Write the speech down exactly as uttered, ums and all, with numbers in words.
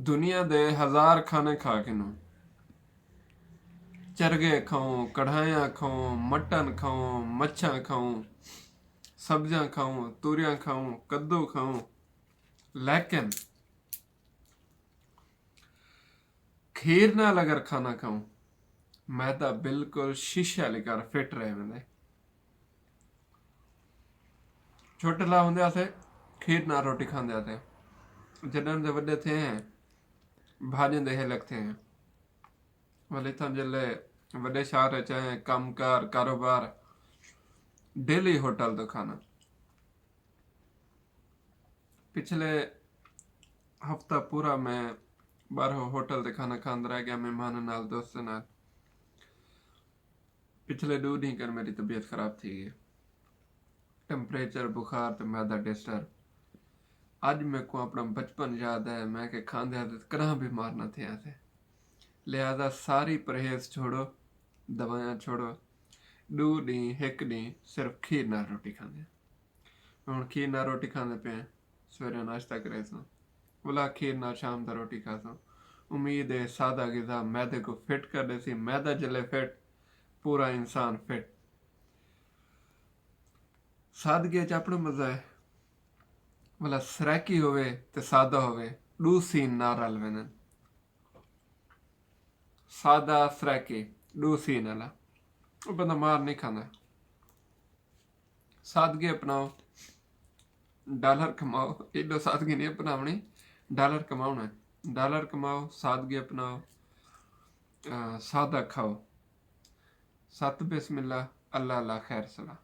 دنیا دے ہزار کھانے کھا گھنوں۔ چرگے کھاؤں، کڑھائیاں کھاؤں، مٹن کھاؤں، مچھاں کھاؤں، سبزیاں کھاؤں، توریاں کھاؤں، کدو کھاؤں، لیکن کھیر نال اگر کھانا کھاؤں، میدا بالکل شیشے والی کر فٹ رہ ویندے۔ چھوٹے لا ہوندے ہاسے، کھیر نال روٹی کھاندے ہاسے۔ جݙݨ دے وݙے تھئے ہیں، بھاڄیں دے ہلک تھئے ہیں۔ ولے اتھاں جلے وݙے شہر اچ آئے ہیں، کم کار، کاروبار، ڈیلی ہوٹل توں کھانا۔ پچھلے ہفتہ پورا میں ٻاہروں ہوٹل تے کھانا کھاندے رہ ڳیا، مہماناں نال، دوستاں نال۔ پچھلے ݙو ݙینھ کن میݙی طبیعت خراب تھی ڳئی، ٹمپریچر، بخار تے معدہ ڈسٹرب۔ اڄ میکوں اپݨا بچپن یاد ہے، میں کہ کھاندے ہاسے تے کݙاں بیمار نہ تھئے ہاسے۔ لہذا ساری پرہیز چھوڑو، دوائیاں چھوڑو، ݙو ݙینھ، ہک ݙینھ صرف کھیر نال روٹی کھاندے۔ ہݨ کھیر نال روٹی کھاندے پئے ہیں، سویرے ناشتہ کریسوں، ولا کھیر نال شام دا روٹی کھاسوں۔ امید ہے سادہ غذا معدے کوں فٹ کر ݙیسی، معدہ جلے فٹ، پورا انسان فٹ۔ سادگی اچ اپݨا مزہ ہے، ولا سرائیکی ہووے تے سادہ ہووے، ݙو سین نال رل ویندن۔ سادہ سرائیکی، ݙو سین والا، او بندہ مار نہیں کھاندا۔ سادگی اپناؤ، ڈالر کماؤ۔ ایݙو سادگی نہیں اپناوݨی، ڈالر کماوݨا ہے۔ ڈالر کماؤ، سادگی اپناؤ، آ، سادہ کھاؤ۔ ست بسم اللہ، اللہ اللہ خیر سلا۔